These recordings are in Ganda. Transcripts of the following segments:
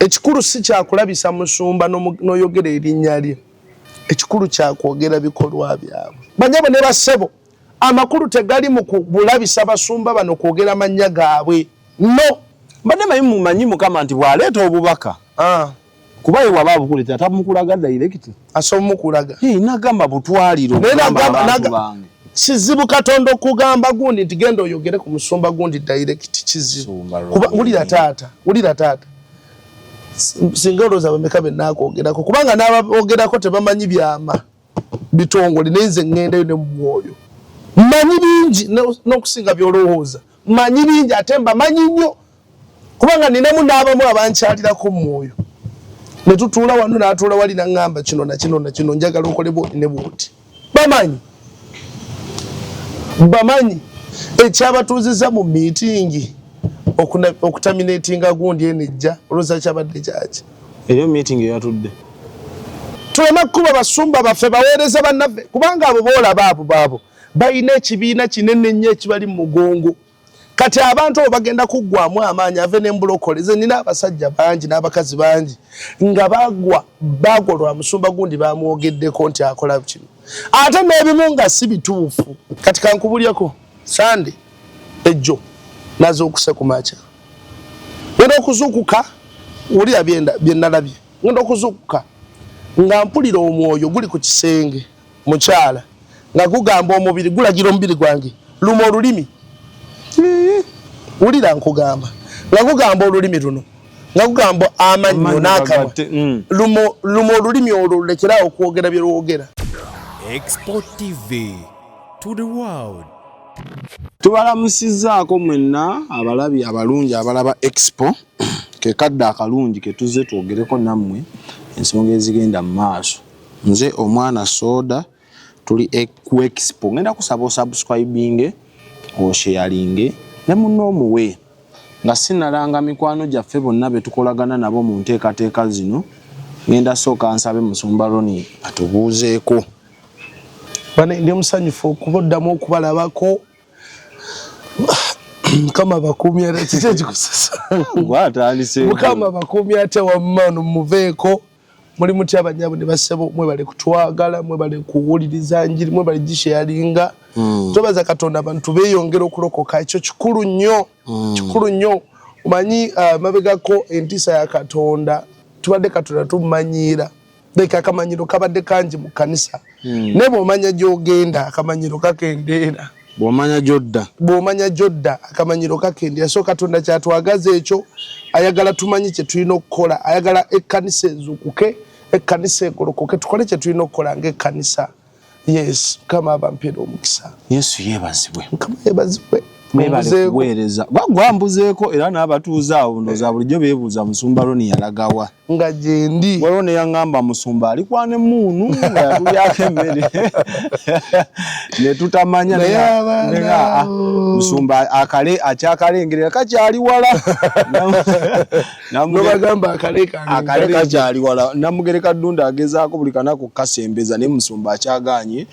Ekikulu si kyakulabisa musumba n'oyogera erinnya lye, ekikulu kyakwogera bikolwa byabwe. Banyabo ne bassebo, amakulu tegali mu kubulabisa basumba bano kwogera mannya gaabwe, no. Mbadde manyi mumanyi Mukama nti bw'aleeta obubaka, kuba ye bw'aba abukuleetera tabumukulaga direct. Asobola mukulaga. Nagamba butwaliro okugamba abantu bange. Kizibu Katonda okugamba gundi nti genda oyogere ku musumba gundi direct, kizibu. Kuba wulira taata, wulira taata. Singa olowooza bameka be naakwogerako, kubanga n'ababogerako tebamanyi byama bitongole, naye nze ŋŋendayo ne mu mwoyo. Mmanyi bingi n'okusinga by'olowooza. Mmanyi bingi ate mbamanyi nnyo, kubanga ninamu n'abamu abankyalirako mu mwoyo. Ne tutuula wano, n'atuula wali n'aŋŋamba kino na kino na kino, njagala okole bw'oti ne bw'oti. Bamanyi, bamanyi ekyabatuuzizza mu miitingi okutaminatinga gundi eno ejja, olowooza kyabadde kyaki? Eriyo meeting eyatudde. Tuleme kukuba basumba baffe, baweereza bannaffe, kubanga abo boolaba abo baabo balina ekibiina kinene nnyo ekibali mu mugongo. Kati abantu abo bagenda kuggwamu amaanyi ave ne mbulokole. Nze nina abasajja bangi n'abakazi bangi nga bagwa bagwa lwa musumba gundi bamwogeddeko nti akola kino, ate n'ebimu nga si bituufu. Kati kankubulyeko, Sande ejjo nazuukuse ku makya, ngenda okuzuukuka, wulira bye nalabye, ngenda okuzuukuka nga mpulira omwoyo guli ku kisenge, mukyala nga gugamba omubiri, gulagira omubiri gwange luma olulimi. Wulira nkugamba nga gugamba olulimi luno, nga gugamba amannyo n'akamwa, luma olulimi olwo lulekerawo okwogera bye lwogera. Expo TV to the world. Tubalamusizzaako mwenna abalabi abalungi abalaba Expo. Ke kadde akalungi ke tuzze twogereko nammwe ensonga ezigenda mu maaso. Nze omwana Soda, tuli ku Expo. Ngenda kusaba osubscribinge, osharinge ne munno omuwe. Nga sinalanga mikwano gyaffe bonna be tukolagana nabo mu nteekateeka zino, ngenda sooka nsabe Musumba Ronnie atubuuzeeko. Bane, ndi musanyufu okuboddamu okubalabako. Mukama bakuumye ate, kiki ekikusesa? Gwatandise. Mukama bakuumye ate wamma no muveeko. Muli mutya abanyabo ne bassebo, mwebale kutwagala, mwebale kuwuliriza njiri, mwebale gisharinga. Twebaza Katonda abantu beeyongera okulokoka, ekyo kikulu nnyo, kikulu nnyo. Omanyi mabegako entiisa ya Katonda, tubadde Katonda tumumanyiira. Leka akamanyiro kabadde kangi mu kkanisa. Naye bw'omanya gy'ogenda akamanyiro kakendeera. Bw'omanya gy'odda. Bw'omanya gy'odda akamanyiro kakendeera. So Katonda kyatwagaza ekyo, ayagala tumanye kye tulina okukola, ayagala ekkanisa ezuukuke, ekkanisa egolokoke, tukole kye tulina okukola ng'ekkanisa. Yes, Mukama abampeere omukisa. Yesu yeebazibwe. Mukama yeebazibwe. Mwebale kuweereza. Gwa mbuzeeko era n'abatuuze awo ndowooza bulijjo beebuuza Musumba Ronnie yalagawa. Nga gyendi. Waliwo ne yaŋŋamba musumba alikwana emmuunu nga yatulyako emmere ne tutamanya. Naye abaana musumba akale akyakalengerera kakyali wala. Nobagamba akale kange akale kakyali wala. Namugereka Ddunda agezaako buli kanaku kukasembeza, naye musumba akyagaanye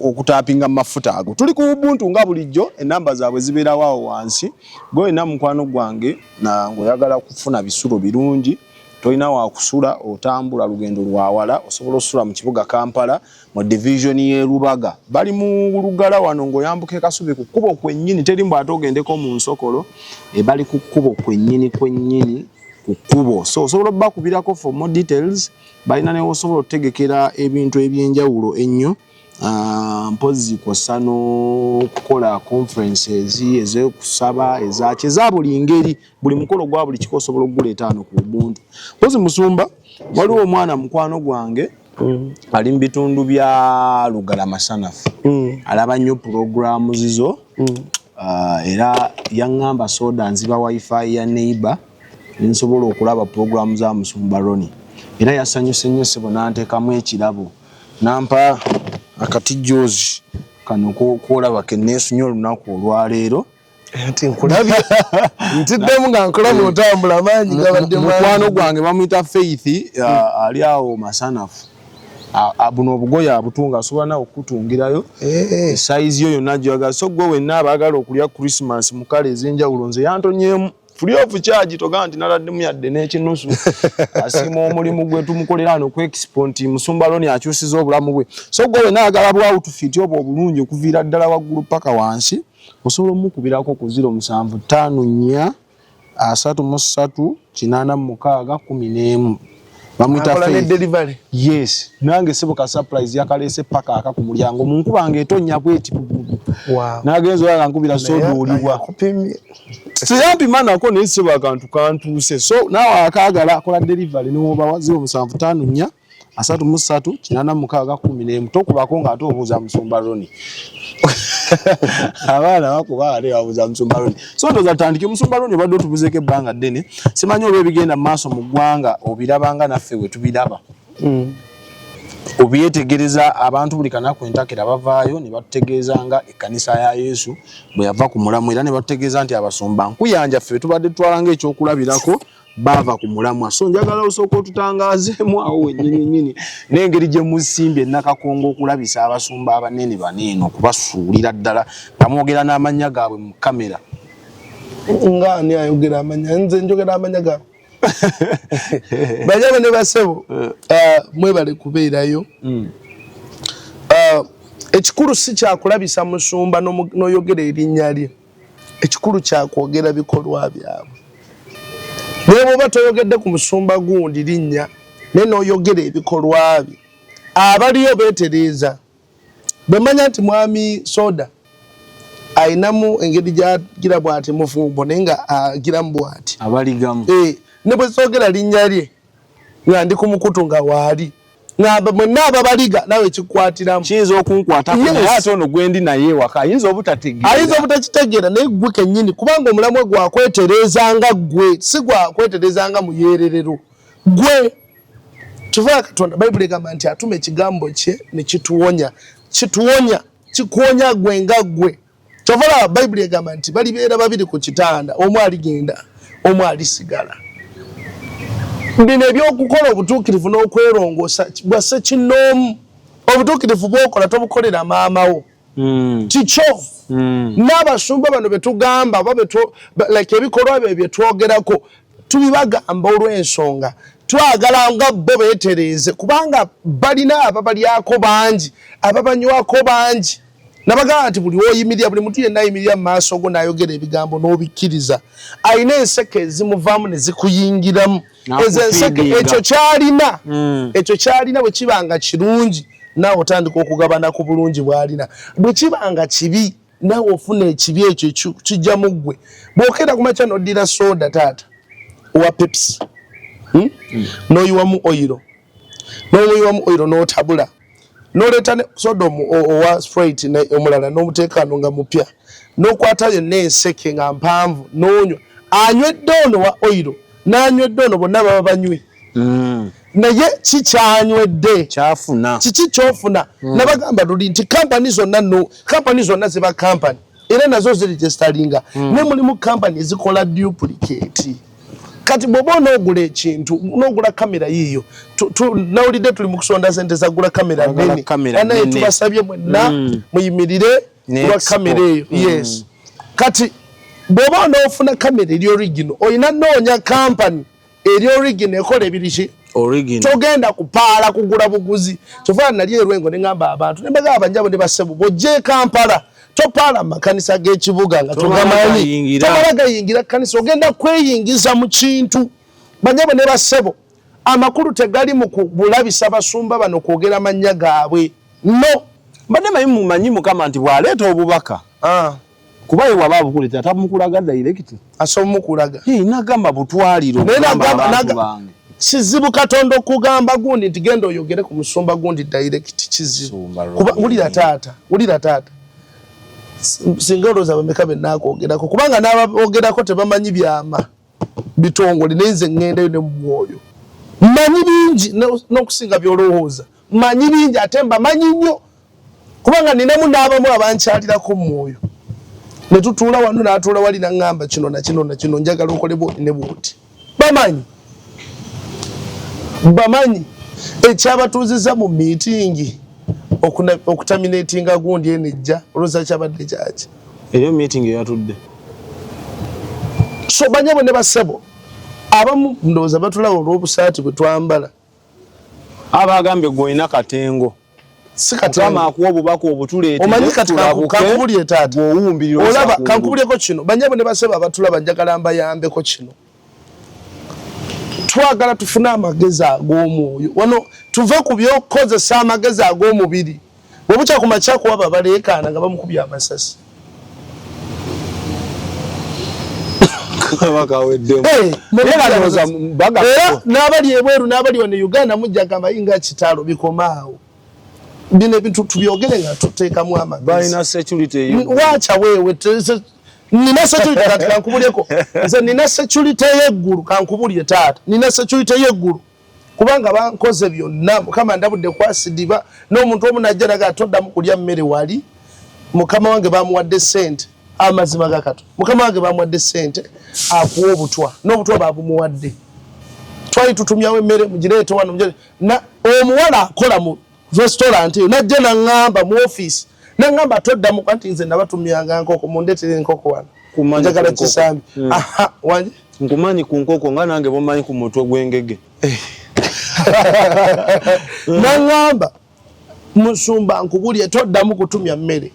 okutapinga mu mafuta ago. Tuli ku Ubuntu nga bulijjo, ennamba zaabwe zibeerawo awo wansi. Gwe wenna mukwano gwange ng'oyagala kufuna bisulo birungi, tolina wakusula, otambula lugendo lwa wala, osobola osula mu kibuga Kampala mu division y'e Lubaga. Bali mu Lugala wano ng'oyambuka e Kasubi ku kkubo kwennyini, teri mbu ate ogendeko mu nsokolo, bali ku kkubo kwennyini kwennyini ku kkubo. So osobola obbakubirako for more details, balina ne wosobola otegekera ebintu eby'enjawulo ennyo. Mpozzi kw'ossa n'okukola conferences ez'okusaba, ezaki, eza buli ngeri, buli mukolo gwa buli kika osobola okuguleeta wano ku Ubuntu. Mpozzi musumba, waliwo omwana mukwano gwange ali mu bitundu bya Lugala Masanafu, alaba nnyo pulogulaamu zizo, era yaŋŋamba Soda nziba wifi ya neighbor ne nsobola okulaba pulogulaamu za Musumba Ronnie. Era yasanyuse nnyo ssebo n'anteekamu ekirabo, nampa akatijoozi kano kwolaba ke neesunye olunaku olwaleero. Nti nkulabye ntiddemu nga nkulaba otambula amaanyi gabadde mukwano gwange bamuyita Faith, ali awo Masanafu. Buno obugoye abutunga, asobola nawe okukutungirayo esayizi yo yonna gy'oyagala. So gwe wenna abaagala okulya Christmas mu kala ez'enjawulo, nze yantonyeemu. Free of charge, togamba nti naladdemu yadde n'ekinusu. Asiima omulimu gwe tumukolera wano ku Expo nti Musumba Ronnie akyusiza obulamu bwe. So gwe wena ayagala bwa outfit obwo obulungi okuviira ddala waggulu paka wansi, osobola omukubirako ku 0754 33 86 11. Bamuyita Akola ne Faith. delivery. Yes, nange sebo ka surprise yakaleese paka aka ku mulyango mu nkuba ng'etonnya bweti. Wow. Nagenze olaba nkubira soda oliwa. Akupimye. Siyampima nako naye sebo akantu kantuuse. So naawe akaagala akola delivery n'obawa 0754 33 86 11. Tokubako ng'ate obuuza Musumba Ronnie. Abaana bakuba ate babuuza Musumba Ronnie. So ndowooza tutandike. Musumba Ronnie obadde otubuzeeko ebbanga ddene. Simanyi oba ebigenda mu maaso mu ggwanga obirabanga naffe bwe tubiraba. Obyetegereza abantu buli kanaku entakera bavaayo ne batutegeeza nga ekkanisa ya Yesu bwe yava ku mulamwa, era ne batutegeeza nti abasumba nkuyanja ffe tubadde tutwala ng'ekyokulabirako baava ku mulamwa. So njagala osooka otutangaazeemu awo wennyini nnyini n'engeri gye musimbye Nakakongo okulabisa abasumba abanene bano eno, okubasuulira ddala nga mwogera n'amannya gaabwe mu kamera. Nga ani ayogera amannya? Nze njogera amannya gaabwe. Banyabo ne basebo, mwebale kubeerayo. Ekikulu si kyakulabisa musumba n'oyogera erinnya lye. Ekikulu kyakwogera bikolwa byabwe. Naye bw'oba toyogedde ku musumba gundi linnya, naye n'oyogera ebikolwa bye, abaliyo beetereeza. Bwe mmanya nti mwami Soda ayinamu engeri gy'agira bw'ati mufumbo, naye nga agiramu bw'ati. Abaligamu. Ne bwe soogera linnya lye nga ndi ku mukutu nga waali, ngamba mwenna ababaliga naawe kikukwatiramu. Kiyinza okunkwatako, Yes. naye ate ono gwe ndi naye ewaka ayinza obutategeera. Ayinza obutakitegeera, naye ggwe kennyini, kubanga omulamwa gwakwetereeza nga ggwe, si gwakwetereeza nga muyeererero. Ggwe kiva Katonda, Bayibuli egamba nti atuma ekigambo kye ne kituwonya. Kituwonya, kikuwonya ggwe nga ggwe. Kyova olaba Bayibuli egamba nti balibeera babiri ku kitanda, omu aligenda, omu alisigala. Bino ebyokukola obutuukirivu n'okwerongoosa bwa ssekinnoomu. Obutuukirivu bw'okola tobukolera maama wo. Kikyo. N'abasumba bano be tugamba oba like ebikolwa bye bye twogerako tubibagamba olw'ensonga twagala nga bo beetereeze, kubanga balina ababalyako bangi, ababanywako bangi. Nabagamba nti buli w'oyimirira, buli muntu yenna ayimirira mu maaso go n'ayogera ebigambo n'obikkiriza, alina enseke ezimuvaamu ne zikuyingiramu. Ezo enseke, N'akufiidinga. ekyo kyalina bwe kiba nga kirungi, naawe otandika okugabana ku bulungi bw'alina. Bwe kiba nga kibi, naawe ofuna ekibi ekyo kijja mu ggwe. Bw'okeera ku makya n'oddira soda taata owa Pepsi, N'oyiwamu oyiro, n'omuyiwamu oyiro n'otabula, n'oleeta ne soda owa Sprite ne omulala n'omuteeka wano nga mupya, n'okwata yonna enseke nga mpanvu n'onywa. Anywedde ono wa oyiro n'anywedde ono, bonna baba banywi. Naye kikyanywedde kyafuna. Kiki kyofuna? Nabagamba luli nti kampani zonna, no, kampani zonna ziba kampani era nazo ziregisteringa, ne mulimu kampani ezikola duplicate. Kati bw'oba onoogula ekintu, n'ogula kamera yiiyo, nawulidde tuli mu kusonda sente zagula kamera Twagala nnene. kamera Banaye nnene. tubasabye mwenna muyimirire Ne lwa expo. kamera eyo. Yes. Kati bw'oba onoofuna kamera eri original, olina noonya kampani eri original ekola ebiri ki? Original. Togenda kupaala kugula buguzi. Kyova nali erwengo ne ngamba abantu, ne mbagamba banjabo ne basebo, bw'ojja e Kampala topaala mu makanisa g'ekibuga nga Tomala togamanyi. gayingira. Tomala gayingira kkanisa, ogenda kweyingiza mu kintu. Banjabo ne basebo, amakulu tegali mu kubulabisa basumba bano kwogera mannya gaabwe. No. Mbadde manyi mumanyi Mukama nti bw'aleeta obubaka, kuba ye bw'aba abukuleetera tamukulaga direct. Asobola mukulaga. Ye nagamba butwaliro Naye okugamba abantu bange. Kizibu Katonda okugamba gundi nti genda oyogere ku musumba gundi direct, kizibu. Musumba Kuba Ronnie. wulira taata, wulira taata. Singa olowooza bameka be nnaakwogerako, kubanga n'ababogerako tebamanyi byama bitongole, naye nze ŋŋendayo ne mu mwoyo. Mmanyi bingi n'okusinga by'olowooza. Mmanyi bingi ate mbamanyi nnyo, kubanga ninamu n'abamu abankyalirako mu mwoyo. Ne tutuula wano, n'atuula wali n'aŋŋamba kino na kino na kino, njagala okole bw'oti ne bw'oti. Bamanyi. Bamanyi. Ekyabatuuzizza mu meeting okutaminatinga gundi eno ejja, olowooza kyabadde kyaki? Eriyo meeting eyatudde. So banyabo ne basebo, abamu ndowooza batulaba olw'obusaati bwe twambala. Abagambye gwe olina katengo. Si katengo. Mukama akuwa obubaka obutuleetera. Omanyi kati kankubulire taata. Bw'owumbirira Olaba kankubulireko kino. Banyabo ne basebo abatulaba njagala mbayambeko kino. Twagala tufune amagezi ag'omwoyo. Wano tuve ku by'okukozesa amagezi ag'omubiri. Bwe bukya ku makya kuwaba abaleekaana nga bamukubye amasasi. Era n'abali ebweru n'abali wano e Uganda mujja gamba nga kitalo bikomaawo. Bino ebintu tubyogere nga tuteekamu amagezi. Balina security eyo. Waacha wewe nina security kati kankubuleko. Nze nina security y'eggulu kankubulye taata. Nina security y'eggulu. Kubanga bankoze byonna Mukama ndabudde kwasidiba n'omuntu omu najja naga toddamu kulya mmere wali. Mukama wange bamuwadde ssente, amazima ga Katonda. Mukama wange bamuwadde ssente akuwa obutwa, n'obutwa babumuwadde. Twali tutumyawo emmere mugireete wano mugire. Na omuwala akola mu restaurant eyo najja n'aŋŋamba mu office, n'aŋŋamba toddamu anti nze nabatumyanga nkoko, mundeetere enkoko wano. Njagala kisambi. Aha, wanje? Nkumanyi ku nkoko nga nange bw'omanyi ku mutwe gw'engege. N'aŋŋamba musumba nkubulye toddamu kutumya mmere.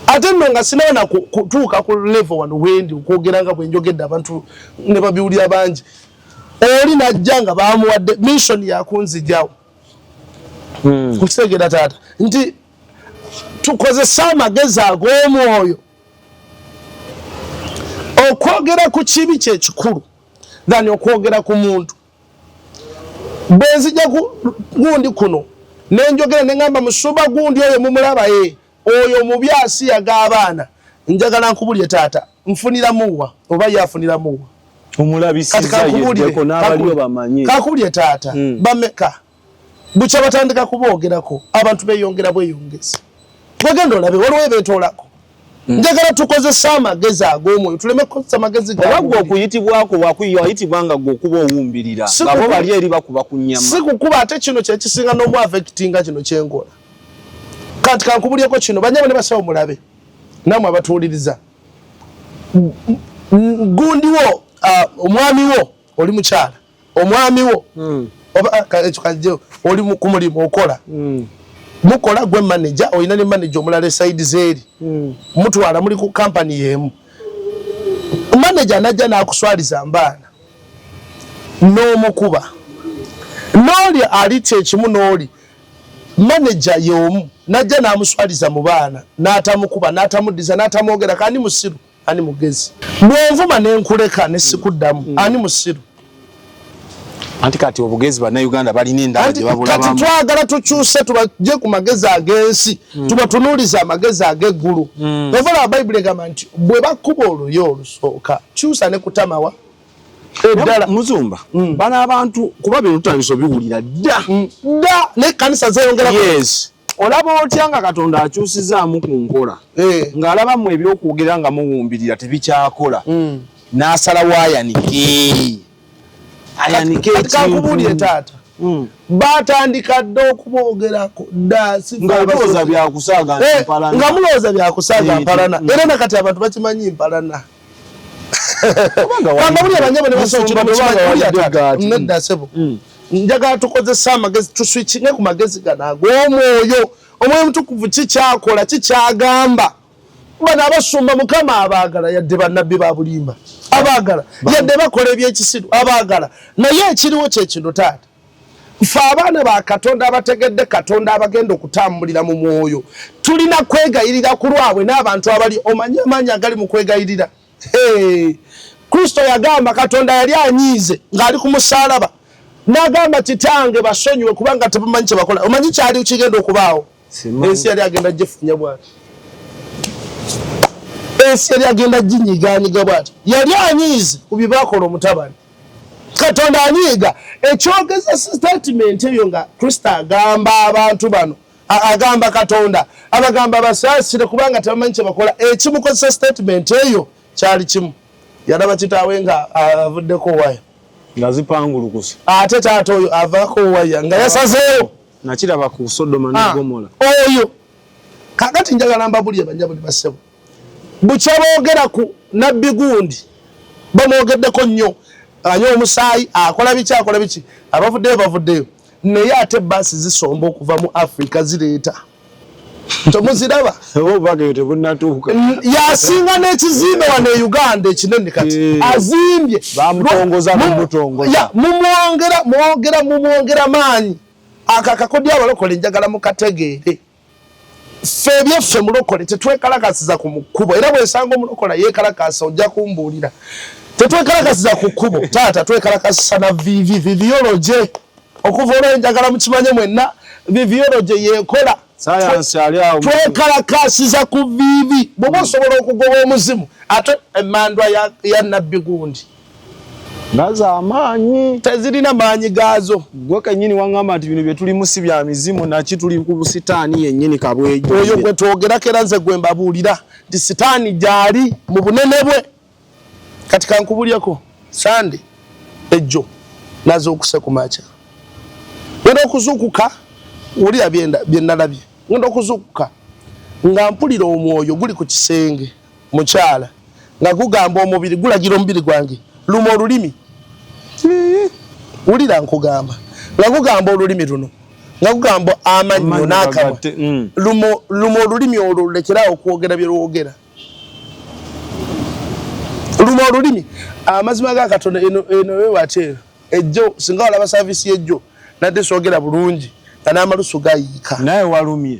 Ate nno nga sinaona kutuuka ku level wano wendi okwogera nga bwe njogedde abantu ne babiwulira bangi. Oli najja nga bamuwadde mission yakunzigyawo. Kutegeera taata nti tukozese amagezi ag'omwoyo. Okwogera ku kibi kye kikulu than okwogera ku muntu. Bwe nzija ku gundi kuno ne njogera ne ŋŋamba musumba gundi oyo mumulaba ye oyo mubi asiyaga abaana, njagala nkubulye taata nfuniramuwa oba ye afuniramuwa. Omulabisiza yeddeko n'abaliyo bamanye. Kankubulye taata bameka bukya batandika kuboogerako abantu beeyongera bweyongezi. Wagenda olabe waliwo ebeetoolako. Njagala tukozese amagezi ag'omwoyo tuleme kukozesa amagezi ga Oba gwe okuyitibwako wayitibwa nga gwe okuba owumbirira nga bo bali eri bakuba ku nnyama. Si kukuba ate kino kye kisinga n'omu affectinga kino kye nkola. Kati kankubulyeko kino banyabo ne basawo mulabe nammwe abatuwuliriza. Gundi wo omwami wo oli mukyala omwami wo oba ekyo kajje oli ku mulimu okola. Mukola gwe manager olina ne manager omulala eside zeeri. Mutwala muli ku company y'emu. Manager najja n'akuswaliza mbaana n'omukuba. N'oli ali kyekimu n'oli manager y'omu najja n'amuswaliza mu baana n'atamukuba n'atamuddiza n'atamwogera kandi musiru. Ani mugezi? Bw'onvuma ne nkuleka ne sikuddamu, ani musiru? Anti kati obugezi bannayuganda balina endala gye babulabamu. Kati twagala tukyuse tubajje ku magezi ag'ensi, tubatunuulize amagezi ag'eggulu. Ova laba Bayibuli egamba nti bwe bakuba oluyi olusooka kyusa ne kutamawa eddala. Muzumba, bano abantu kuba bino tutandise obiwulira dda. Dda n'ekkanisa zeeyongerako. Yes. Olaba otya nga Katonda akyusizaamu ku nkola ng'alaba mmwe ebyokwogera nga muwumbirira tebikyakola n'asalawo ayanike. Ayanike ekintu. Kankubuulire taata. Baatandika dda okuboogerako dda nga mulowooza byakusaaga mpalana. Nga mulowooza byakusaaga mpalana. Era na kati abantu bakimanyi mpalana. Kambabulire banyabo ne basawo kino mukimanyi. Nedda ssebo. Njagala tukozese amagezi tuswitchinge ku magezi gano ag'omwoyo. Omwoyo Omutukuvu kikyakola kikyagamba. Bano abasumba Mukama abaagala yadde bannabbi ba bulimba abaagala yadde bakola ebyekisiru abaagala, naye ekiriwo kye kino taata. Ffe abaana ba Katonda abategedde Katonda abagenda okutambulira mu mwoyo tulina kwegayirira ku lwabwe n'abantu abali omanyi amaanyi agali mu kwegayirira. Kristo yagamba Katonda yali anyiize ng'ali ku musaalaba n'agamba kitange basonyiwe kubanga tebamanyi kye bakola. Omanyi kyali kigenda okubaawo? Ensi yali agenda gifunya bw'ati. Ensi yali agenda ginyigaanyiga bw'ati. Yali anyiize ku bye baakola omutabani. Katonda anyiiga. Ekyogeza statement eyo nga Kristo agamba abantu bano, agamba Katonda, abagamba basaasire kubanga tebamanyi kye bakola. Ekimukozesa statement eyo kyali kimu. Yalaba kitaawe nga avuddeko waya. Nga zipangulukuse. Ate taata oyo avaako waya nga yasazeewo. Nakiraba ku Sodoma ne Gomora. Oyo. Kaakati njagala mbabulire bannyabo ne bassebo. Bukya boogera ku nabbi gundi. Bamwogeddeko nnyo, anywa omusaayi, akola biki, akola biki, abavuddeyo bavuddeyo, naye ate baasi zisomba okuva mu Africa zireeta, tomuziraba? Obubaka eyo tebunnatuuka. Yasinga n'ekizimbe wano e Uganda ekinene kati azimbye. Bamutongoza n'omutongoza. Ya, mumwongera, mwongera, mumwongera maanyi. Ako akakodyo abalokole njagala mukategeere. Ffe ebyeffe mulokole tetwekalakasiza ku kkubo, era bwesanga omulokole yeekalakasa ojja kumbuulira. Tetwekalakasiza ku kkubo taata, twekalakasisa na vivi viviology. Okuva olwo njagala mukimanye mwenna, viviology yeekola. Sayansi ali awo. Twekalakasiza ku vivi. Bw'oba osobola okugoba omuzimu, ate emmandwa ya nabbi gundi Nazo amaanyi tezirina maanyi gaazo. Gwe kennyini waŋŋamba nti bino bye tulimu si bya mizimu, naki tuli ku busitaani yennyini kabwejo. Oyo gwe twogerako, era nze gwe mbabuulira nti sitaani gy'ali mu bunene bwe. Kati kankubulyeko, Sande ejjo nazuukuse ku makya, ngenda okuzuukuka, wulira bye nalabye. Ngenda okuzuukuka nga mpulira omwoyo guli ku kisenge, mukyala, nga gugamba omubiri, gulagira omubiri gwange, luma olulimi. Wulira nkugamba, nga gugamba olulimi luno, nga gugamba amannyo n'akamwa, luma olulimi olwo lulekerawo okwogera bye lwogera, luma olulimi. Amazima ga Katonda, eno wewati eno ejjo, singa walaba saavisi y'ejjo, nadde soogera bulungi nga n'amalusu gayiika. Naye walumye?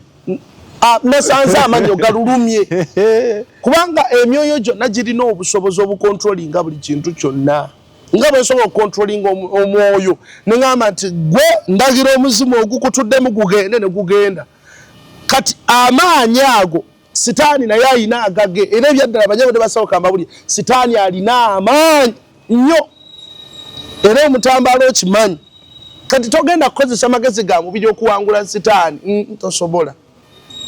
Nasanze amannyo galulumye, kubanga emyoyo gyonna girina obusobozi obukontrolinga buli kintu kyonna, nga bwensobola okukontrolinga omwoyo neŋamba nti gwe ndagira omuzimu ogukutuddemu gugende, ne gugenda. Kati amaanyi ago sitaani naye alina agage, era ebyaddala banyabo ne basawo kambabulye, sitaani alina amaanyi nnyo, era omutambaala okimanyi. Kati togenda kukozesa magezi ga mubiri okuwangula sitaani, tosobola.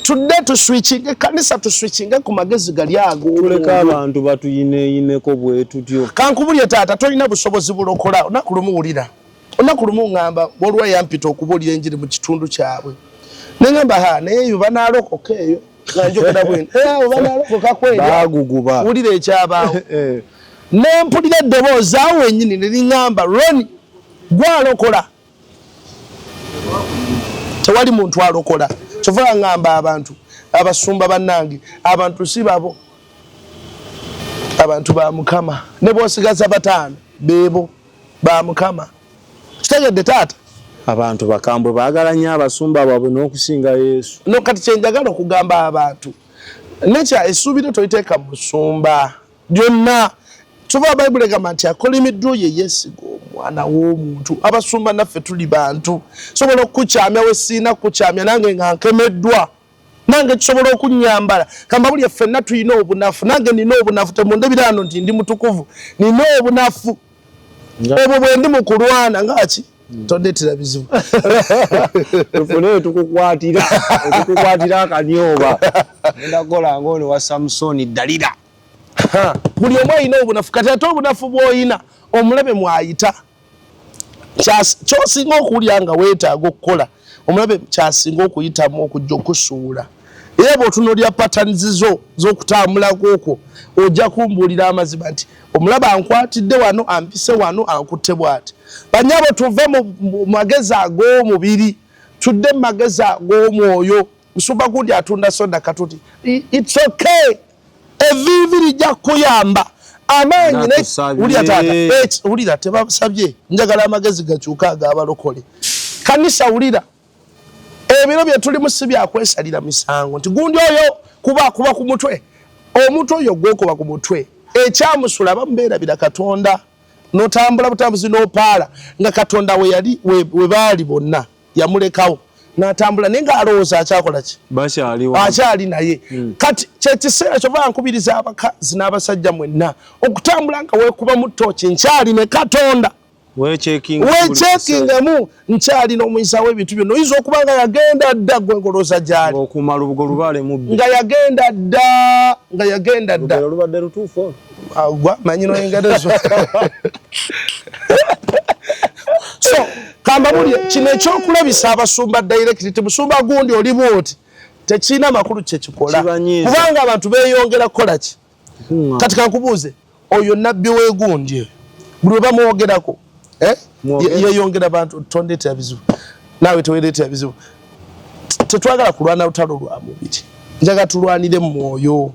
Tudde tuswitchinge ekkanisa, tuswitchinge ku magezi gali ago. Tuleke abantu batuyineyineko bwe tutyo. Kankubulye taata, tolina busobozi bulokola. Olunaku lumu, wulira, olunaku lumu ŋŋamba waliwo yampita okubuulira enjiri mu kitundu kyabwe, ne ŋŋamba, ha, naye eyo banaalokoka eyo, nga njogera bwenti, abo banaalokoka kweyo. Baaguguba. Wulira ekyabaawo. Ne mpulira eddoboozi awo wennyini ne liŋŋamba, Roni, gwalokola? Tewali muntu alokola. Kyova ŋŋamba abantu, abasumba bannange, abantu si babo, abantu ba Mukama. Ne bw'osigaza bataano, beebo ba Mukama. Kitegedde taata? Abantu bakambwe, baagala nnyo abasumba baabwe n'okusinga Yesu. No, kati kyenjagala okugamba abantu, nekya essuubi lyo toliteeka mu musumba lyonna. Kyova Bayibuli egamba nti akolimiddwa oyo yeesiga omwana w'omuntu. Abasumba naffe tuli bantu, sobola okukukyamya we siina kukukyamya, nange nga nkemeddwa, nange kisobola okunyambala. Kambabulye, ffenna tulina obunafu, nange nina obunafu. Temundebirano nti ndi mutukuvu, nina obunafu obwo bwe ndi mu kulwana ngaki. Tondeetera bizibu. Tufune tukukwatira, tukukwatira akanyoba, ngenda kukola ng'ono wa Samusoni Dalira. Buli omu alina obunafu. Kati ate obunafu bw'olina, omulabe mwayita. Kyosinga okuwulira nga weetaaga okukola, omulabe kyasinga okuyitamu okujja okusuula. Era bw'otunuulira patterns zo z'okutambulako okwo, ojja kumbuulira amazima nti omulabe ankwatidde wano, ampise wano, ankutte bw'ati. Banyabo, tuve mu magezi ag'omubiri, tudde mu magezi ag'omwoyo. Musumba gundi atunda soda katuti, it's okay, eviivi lijja kukuyamba amaanyi. Wulira taata, wulira, tebasabye, njagala amagezi gakyuka ag'abalokole. Kanisa, wulira, ebiro bye tulimu si byakwesalira misango nti gundi oyo kuba kuba ku mutwe. Omuntu oyo gwokuba ku mutwe, ekyamusula bamubeerabira Katonda, notambula butambuzi n'opaala nga Katonda we yali we baali bonna yamulekawo n'atambula, naye ng'alowooza akyakola ki, akyali naye. Kati kyekiseera kyova nkubiriza abakazi n'abasajja mwenna okutambula nga weekubamu tooki, nkyali ne Katonda? Wecheckingemu, nkyalina omuyisa w'ebintu byonna? Oyinza okuba nga yagenda dda, gwe ngolooza gyali. Nga yagenda dda, nga yagenda dda. Gwa manyi noyengerezo. So kambabulye kino ekyokulabisa abasumba direct ti musumba gundi oli bwoti, tekirina makulu kyekikola, kubanga abantu beeyongera kukola ki? Kati kankubuuze. Oyo nabbi wegundi eyo buli we bamwogerako eh? Yeyongera bantu. Tondeetera bizibu naawe, tewereetera bizibu. Tetwagala kulwana lutalo lwa mubiri, njagala tulwanire mu mwoyo.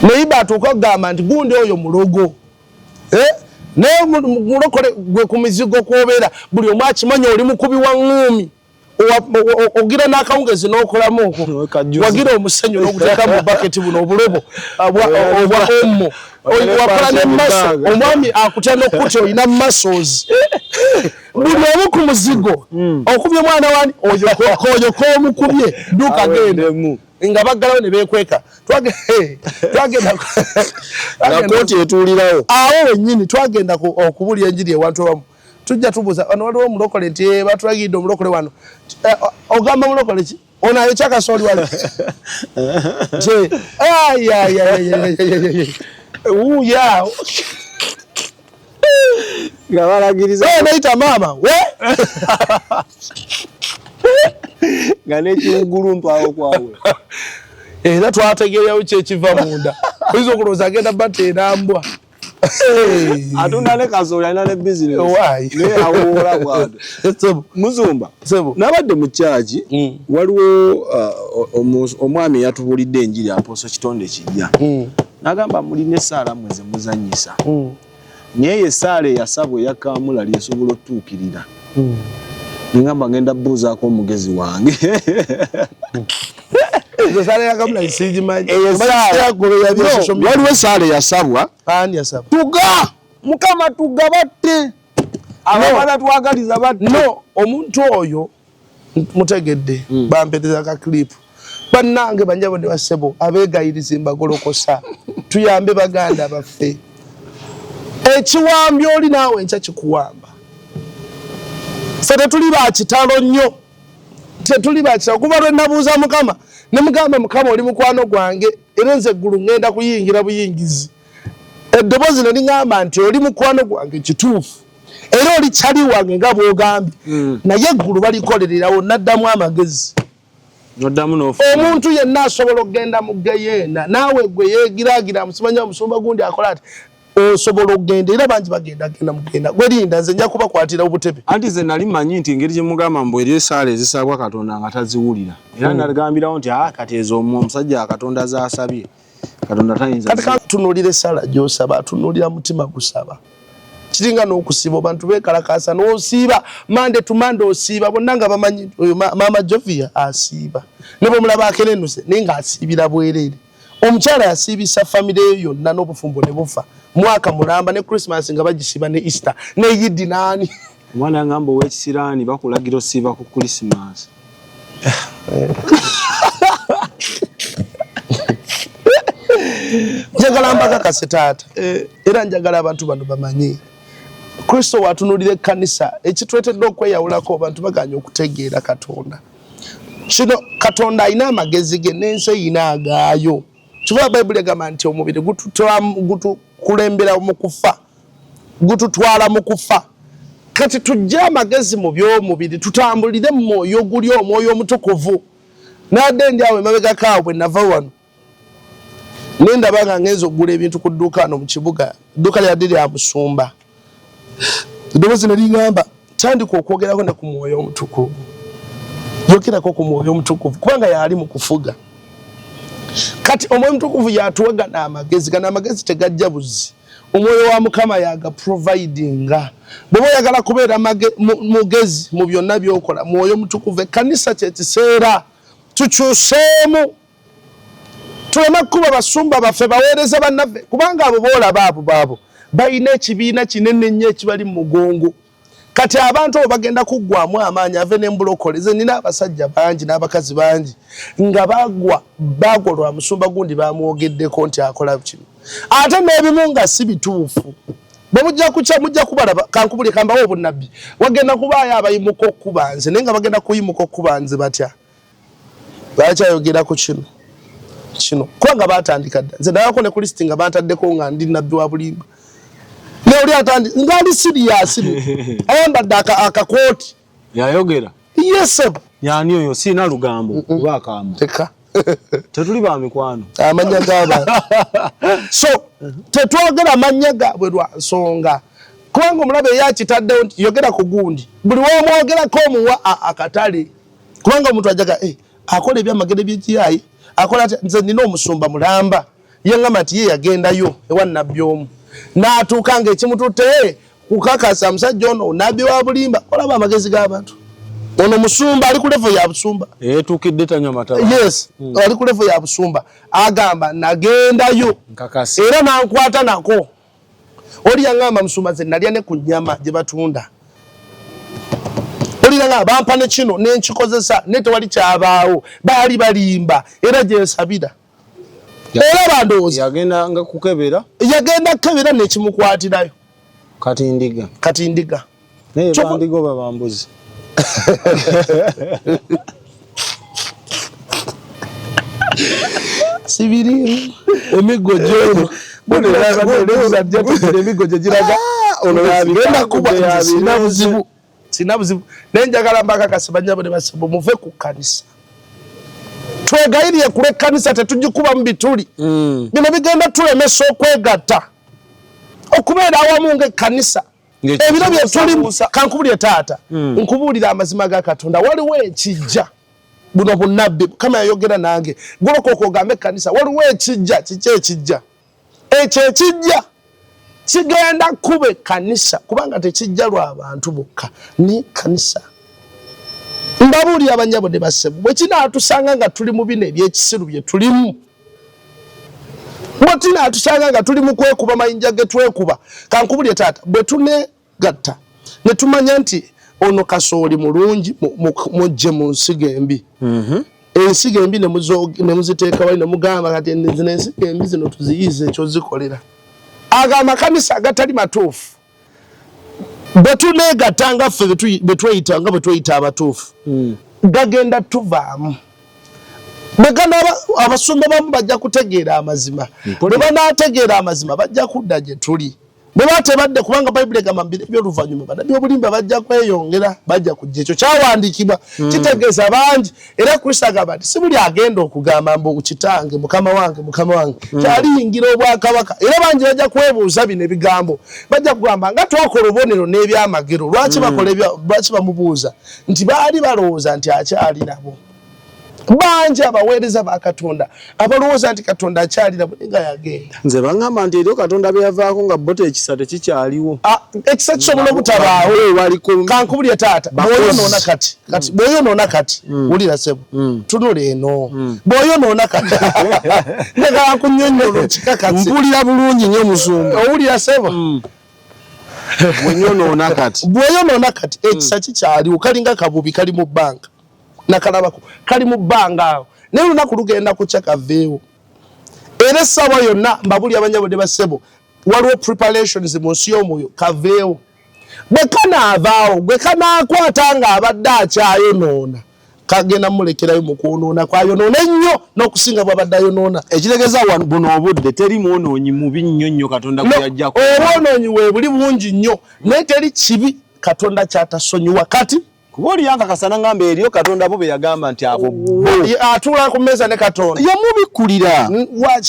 Naye batuuka okugamba nti gundi oyo mulogo, eh? Naye mulokole gwe ku mizigo kwobeera buli omu akimanya oli mukubi wa ŋŋuumi, ogira n'akawungezi n'okolamu okwo, wagira omusenyu n'oguteeka mu baketi, buno obulobo obwa omo, wakola ne maso, omwami akutya n'okutya, olina masozi buli omu ku muzigo. Okubye mwana wani oyo komukubye duka genda nga baggalawo ne beekweka. Twagenda kooti etuulirawo. Awo wennyini twagenda okubulya enjiri ewantu awamu, tujja tubuuza wano waliwo omulokole nti eh, batulagidde omulokole wano. Eh, ogamba mulokole ki ono ayokya kasooli wali wuya nga balagiriza nayita maama we. Nga n'ekiwugulu mpaawo kwawe. Era twategeerawo kyekiva munda, oyinza okulowooza agenda bateera mbwa. Atunda ne kasooli, alina ne bizinesi naye awuula bwatyo. Muzumba, nabadde mu kyaki, waliwo omwami eyatubulidde enjiri, Apostle Kitonde Kijja, nagamba mulina essaala mmwe ze muzannyisa, naye eyo essaala eyasabwa eya kamulali esobola otutuukirira. Nengamba ngenda buuzaako omugezi wange. Waliwo essaala eyasabwa, tuga Mukama tuga batte ababala twagaliza batte. No, omuntu oyo mutegedde, bampereza ka clip. Bannange, banjabo ne basebo abeegayiriza, mbagolokosa tuyambe baganda baffe. Ekiwambye oli naawe enkya kikuwamba. Ffe tetuli ba kitalo nnyo, tetuli ba kitalo. Kuva lwe nabuuza Mukama ne mugamba, Mukama oli mukwano gwange, era nze eggulu ŋŋenda kuyingira buyingizi. Eddoboozi ne liŋŋamba nti oli mukwano gwange kituufu, era oli kyali wange nga bw'ogambye, naye eggulu balikolererawo. Naddamu amagezi. Omuntu yenna asobola okugenda mu geyeena, naawe gwe yeegiraagira musimanya omusumba gundi akola ati, osobola okugenda, era bangi bagenda genda mugenda. Gwe linda, nze nja kubakwatira obutebe. Anti nze nali manyi nti engeri gye mugamba mbu eri essaala ezisabwa Katonda nga taziwulira, era nagambirawo nti aa kati ezo omusajja Katonda z'asabye Katonda tayinza. Kati katunuulira essaala gy'osaba, atunuulira mutima gusaba. Kiringa n'okusiiba, abantu beekalakaasa n'osiiba Monday to Monday, osiiba bonna nga bamanyi oyo maama Jovia asiiba, ne bwemulaba akerenuse naye ng'asiibira bwereere. Omukyala yasiibisa famire ye yonna n'obufumbo ne bufa mwaka mulamba, ne Christmas nga bagisiiba, ne Easter ne Yidi naani. Omwana yangamba ow'ekisiraani bakulagira osiiba ku Christmas. Njagala mbakakase taata, era njagala abantu bano bamanye Kristo watunulira ekkanisa ekitwetedde okweyawulako. Abantu baganya okutegeera Katonda kino. Katonda alina amagezi ge n'ensi eyina agaayo. Kivuga Bayibuli egamba nti omubiri gutukulembera mu kufa, gututwala mu kufa. Kati tujje amagezi mu by'omubiri, tutambulire mu mwoyo guli, Omwoyo Omutukuvu. Nadde ndi awo emabegako awo, bwe nava wano nendaba nga ngenza okugula ebintu ku dduuka ano mu kibuga, edduuka lyadde lya musumba. Eddoboozi ne liŋŋamba, tandika okwogerako ne ku Mwoyo Omutukuvu, yogerako ku Mwoyo Omutukuvu, kubanga yali mu kufuga. Kati Omwoyo Omutukuvu yatuwa gano amagezi. Gano amagezi tegajja buzi, Omwoyo wa Mukama yagaprovidinga. Bw'oba oyagala kubeera mugezi mu byonna by'okola, Mwoyo Mutukuvu. Ekkanisa kyekiseera tukyuseemu, tuleme kukuba basumba baffe, baweereza bannaffe, kubanga abo boolaba abo baabo balina ekibiina kinene nnyo ekibali mu mugongo. Kati abantu abo bagenda kuggwamu amaanyi ave nembulokole. Ze nina abasajja bangi n'abakazi bangi nga bagwa bagwa lwa musumba gundi bamwogeddeko nti akola kino, ate n'ebimu nga si bituufu. Bwe mujja kukya mujja kubalaba. Kankubulye, kambawo obunnabbi, wagenda kubaayo abayimuka okukuba nze, naye nga bagenda kuyimuka okukuba nze batya? Bakyayogera ku kino kino kubanga batandika dda. Nze nabako ne ku list nga bantaddeko nga ndi nabbi wa bulimba, ne oli atandi nga ali serious, ayambadde akakooti. Yayogera. Yes. Yani oyo sina lugambo kuba akamba. Teka. Tetuli ba mikwano. Amanya g'abantu. So Tetwogera mannya gaabwe lwa nsonga, kubanga omulabe eyakitaddewo nti yogera ku gundi, buli womwogerako omuwa akatale, kubanga omuntu ajaga akola ebyamagero ebyekiyayi akola atya. Nze nina omusumba mulamba yeŋŋamba nti ye yagendayo ewa nabbi omu n'atuuka ng'ekimututte kukakasa musajja ono nabbi wa bulimba. Olaba amagezi g'abantu, ono musumba ali ku level ya busumba, etuukidde tanywa mataba. Yes, ali ku level ya busumba, agamba nagendayo era nankwata nako. Oli yaŋŋamba musumba nze nalya ne ku nnyama gye batunda, olira nga bampa ne kino nenkikozesa naye tewali kyabaawo, baali balimba era gye nsabira. Era bandowooza yagenda nga kukebera, yagenda kukebera nekimukwatirayo. Kati ndiga, kati ndiga naye bandiga oba bambuzi. Sibiriimu emiggo gyono emiggo gye giraga genda kuba sina buzibu, sina buzibu, naye njagala mbakakase banyabo ne basebo, muve ku kkanisa, twegayirire ku lw'ekkanisa, tetugikubamu bituli. Bino bigenda tulemesa okwegatta, okubeera awamu ng'ekkanisa. Ebiro bye tulimu, kankubulire taata, nkubuulira amazima ga Katonda, waliwo ekijja. Buno bunnabbi Mukama yayogera nange, golokoka ogambe ekkanisa waliwo ekijja. Kiki ekijja? Ekyo ekijja kigenda kuba ekkanisa, kubanga tekijja lwa bantu bokka n'ekkanisa. Mbabuulira abanyabo ne bassebo, bwe kinaatusanga nga tuli mu bino eby'ekisiru bye tulimu, bwe kinaatusanga nga tuli mu kwekuba mayinja ge twekuba, kankubulire taata, bwe tuneegatta ne tumanya nti ono kasooli mulungi, mujje mu nsigo embi, ensigo embi ne muziteeka wali ne mugamba kati zino ensigo embi zino tuziyize ekyozikolera. Ago amakanisa agatali matuufu, bwe tuneegatta nga ffe bwe tweyita, nga bwe tweyita abatuufu, gagenda tuvaamu. Bwe ganaaba, abasumba bamu bajja kutegeera amazima. Bwe banaategeera amazima bajja kudda gye tuli. Bwe batebadde, kubanga Bayibuli egamba mu biro eby'oluvannyuma bannabbi obulimba bajja kweyongera, bajja kujja. Ekyo kyawandiikibwa, kitegeeza bangi. Era Kristo agamba nti si buli agenda okugamba mbu kitange, mukama wange, mukama wange, kyaliyingira obwakabaka. Era bangi bajja kwebuuza bino ebigambo, bajja kugamba nga twakola obubonero n'ebyamagero, lwaki bakola ebya, lwaki bamubuuza? Nti baali balowooza nti akyali nabo. Bangi abaweereza ba Katonda abalowooza nti Katonda akyali nabo naye nga yagenda. Nze baŋŋamba nti eriyo Katonda bye yavaako nga bo ekisa tekikyaliwo. Ekisa kisobola obutabaawo. Kankubulire taata, bw'oyonoona kati, kati bw'oyonoona kati, wulira ssebo, tunula eno, bw'oyonoona kati, njagala nkunnyonnyola okikakase. Mpulira bulungi nnyo musumba. Owulira ssebo? Bw'oyonoona kati. Bw'oyonoona kati, ekisa kikyaliwo, kalinga kabubi kali mu bbanga. Nakalabako kali mu bbanga awo, naye olunaku lugenda kukya kaveewo. Era essaawa yonna mbabuli abanyabo ne bassebo, waliwo preparations mu nsi y'omwoyo kaveewo. Bwe kanaavaawo, gwe kanaakwata ng'abadde akyayonoona, kagenda mulekerayo mu kwonoona kwayonoona ennyo n'okusinga bw'abadde ayonoona. Ekitegeeza buno obudde teri mwonoonyi mubi nnyo nnyo Katonda gwe yajja ku. Obwonoonyi weebuli bungi nnyo, naye teri kibi Katonda ky'atasonyiwa kati. Kuba oli yankakasa n'angamba eriyo Katonda bo be yagamba nti abo bo. Atuula ku mmeeza ne Katonda. Yamubikkulira.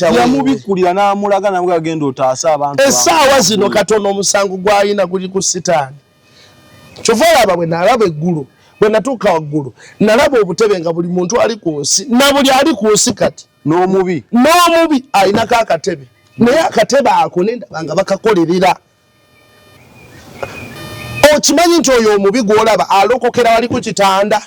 Yamubikkulira n'amulaga n'amugamba genda otaase abantu. Essaawa zino Katonda omusango gw'alina guli ku Sitaani. Kyova olaba bwe nalaba eggulu, bwe natuuka waggulu, nalaba obutebe nga buli muntu ali ku nsi, na buli ali ku nsi kati. N'omubi. N'omubi alinako akatebe. Naye akatebe ako ne ndaba nga bakakolerera. Okimanyi nti oyo omubi gw'olaba alokokera wali ku kitanda.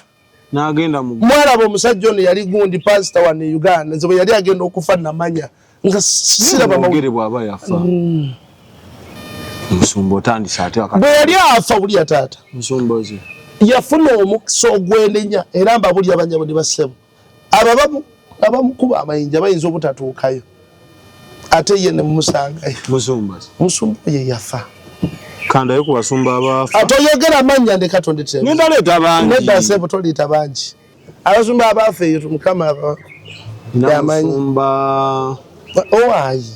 N'agenda mu. Mwalaba omusajja ono yali gundi pastor wano e Uganda, nze bwe yali agenda okufa namanya nga siraba mawulire bw'aba yafa. Musumba otandise ate akati. Bwe yali afa wulira taata. Musumba ki? Yafuna omukisa ogwenenya era mbabulira abanyabo ne bassebo. Abo abamukuba amayinja bayinza obutatuukayo ate ye ne mumusangayo. Musumba ki? Musumba ye yafa. Kandayo ku basumba abaafa. Atoyogera mannya ndeka tondetera. Ngenda leeta bangi. Nedda ssebo toleeta bangi. Abasumba abaafa eyo Mukama yamanyi. Musumba owaayi.